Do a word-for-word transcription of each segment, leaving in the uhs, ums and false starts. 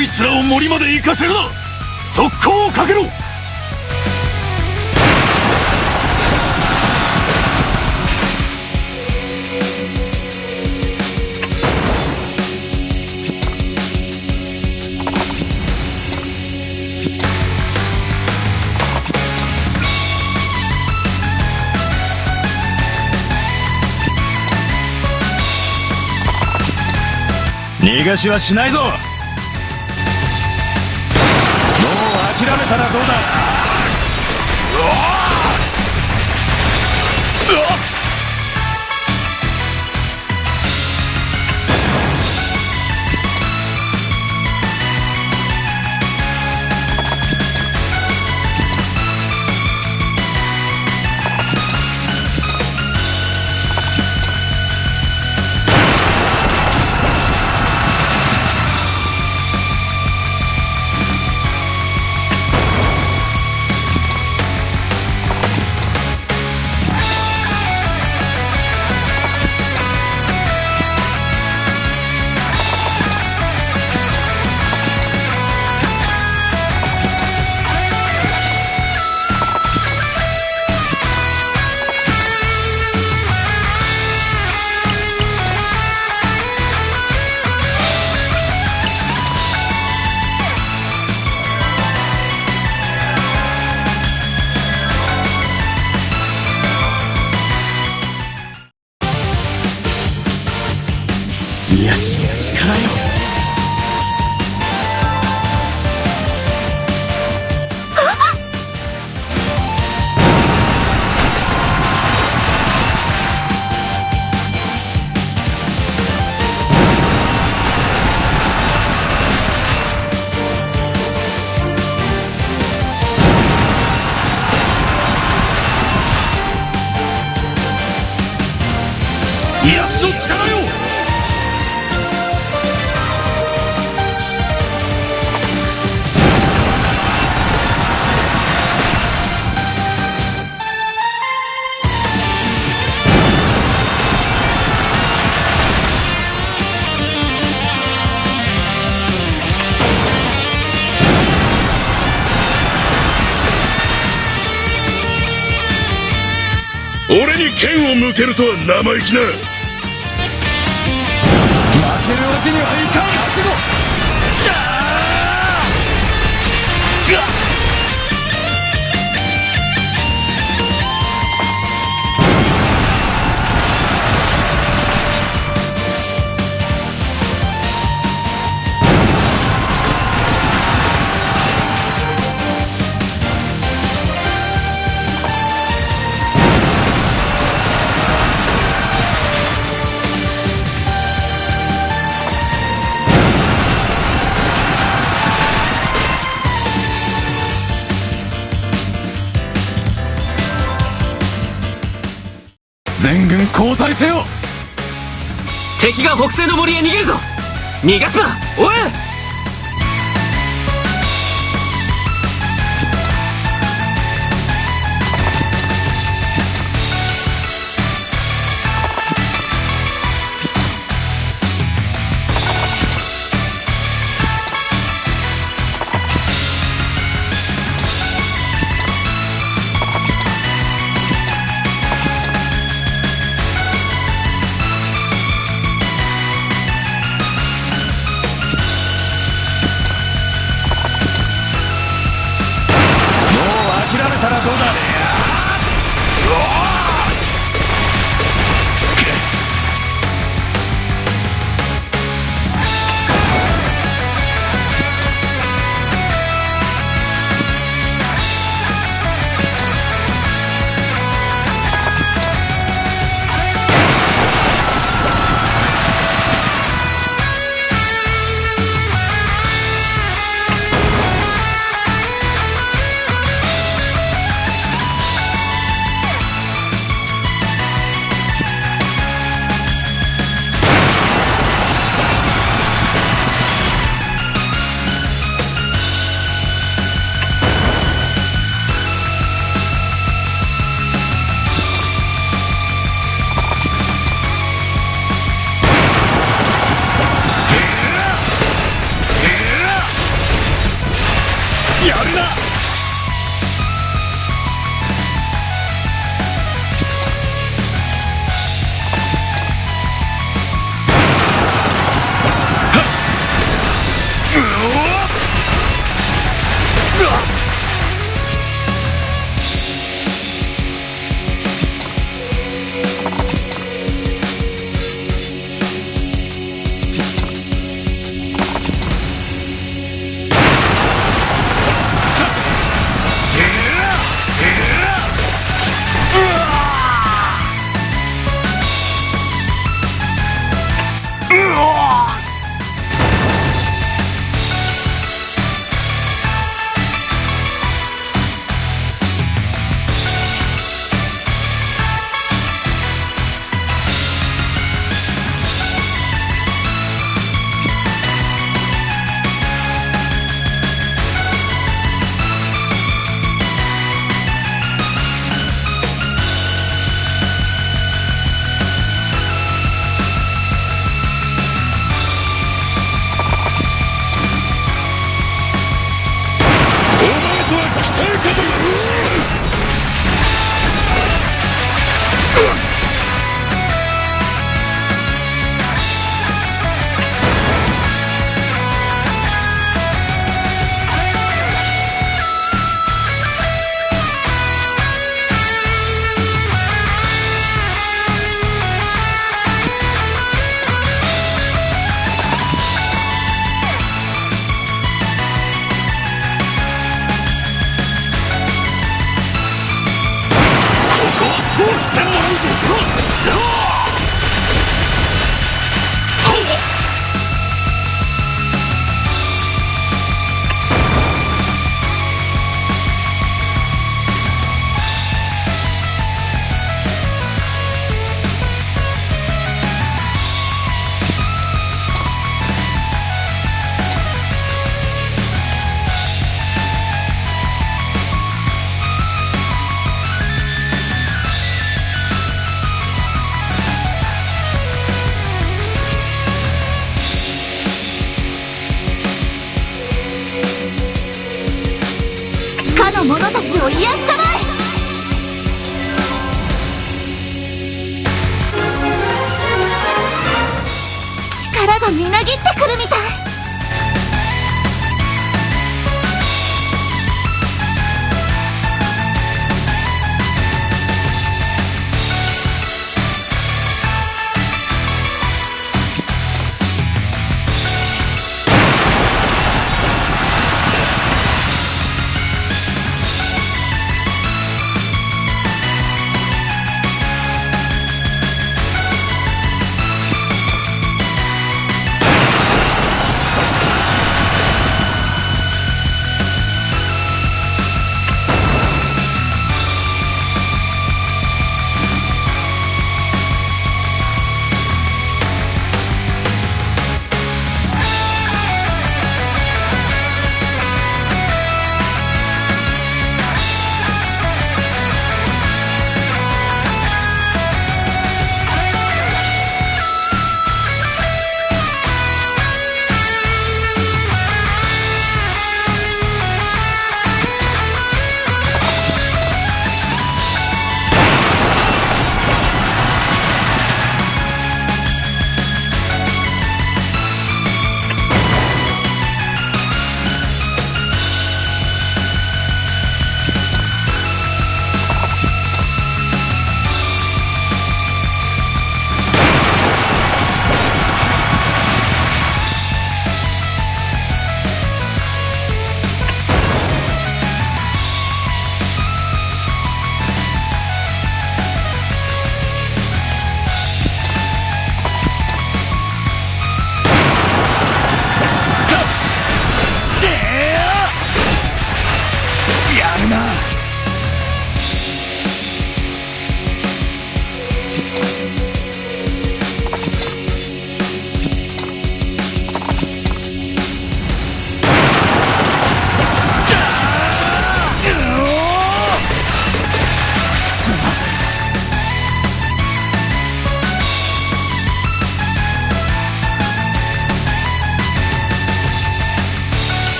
いつらを森まで行かせるな。速攻をかけろ。逃がしはしないぞ。もう諦めたらどうだ？うわ！うわ！癒しの力よ。癒しの力よ。俺に剣を向けるとは生意気な。負けるわけにはいかん。全軍交代せよ。敵が北西の森へ逃げるぞ。逃がすな。おい。やるな。お前とは期待外だ。ここは通してもらうぞ。かの者たちを癒したまえ。力がみなぎってくるみたい。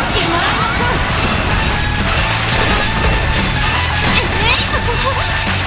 してもらいましょう。ええ